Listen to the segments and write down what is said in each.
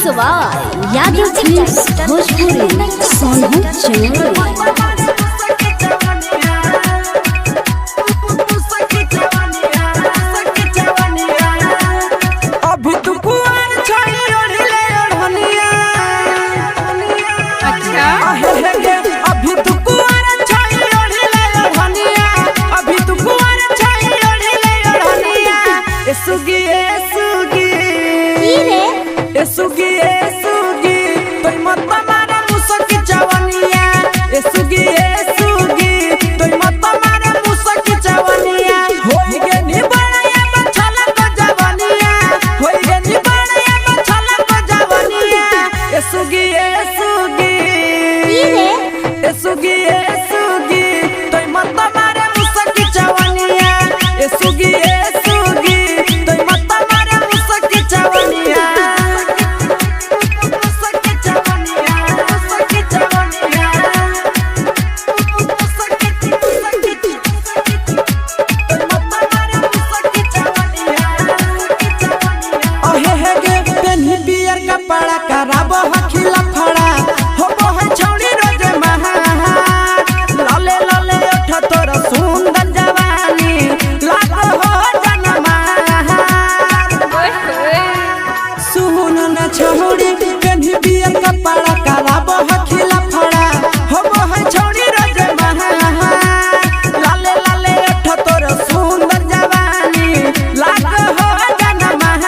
Mix by Yadav films Bhojpuri Sonu Chamoli. अभी तू कुआर छई ओढ़ले ओढ़निया। अच्छा। आहे हे हे, अभी तू कुआर छई ओढ़ले ओढ़निया, अभी तू कुआर छई ओढ़ले ओढ़निया। ए सुगी, ए सुगी, ए सुगी, ए सुगी, तोई मत मारे मुसक जवनिया। ए सुगी, ए सुगी, तोई मत मारे मुसक जवनिया। होई गे नी बड़िया मछला को जवनिया, होई गे नी बड़िया मछला को जवनिया। ए सुगी, ए सुगी, ए सुगी, ए सुगी, तोई मत मारे मुसक जवनिया। ए सुगी, ए सुगी, तोई मत मारे मुसक जवनिया। कपड़ा कराबो हखिला फड़ा होबो है छौड़ी रोज महार। लले लले उठ तोर सुंदर जवानी लागो हो जनमार। ओए होए। सुन न छौड़ी पेन्ही बियर कपड़ा कराबो हखिला फड़ा होबो है छौड़ी रोज महार। लाले लाले उठ तोर सुंदर जवानी लागो हो जनमार।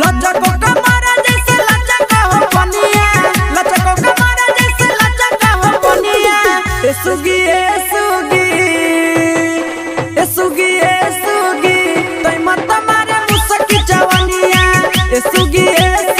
लचको कमर जैसे लचक हो बनिया, लचको कमर जैसे लचक हो बनिया। ए सुगी, ए सुगी, ए सुगी, ए सुगी, तोई मत मारे मुसकी जवनिया। ए सुगी, ए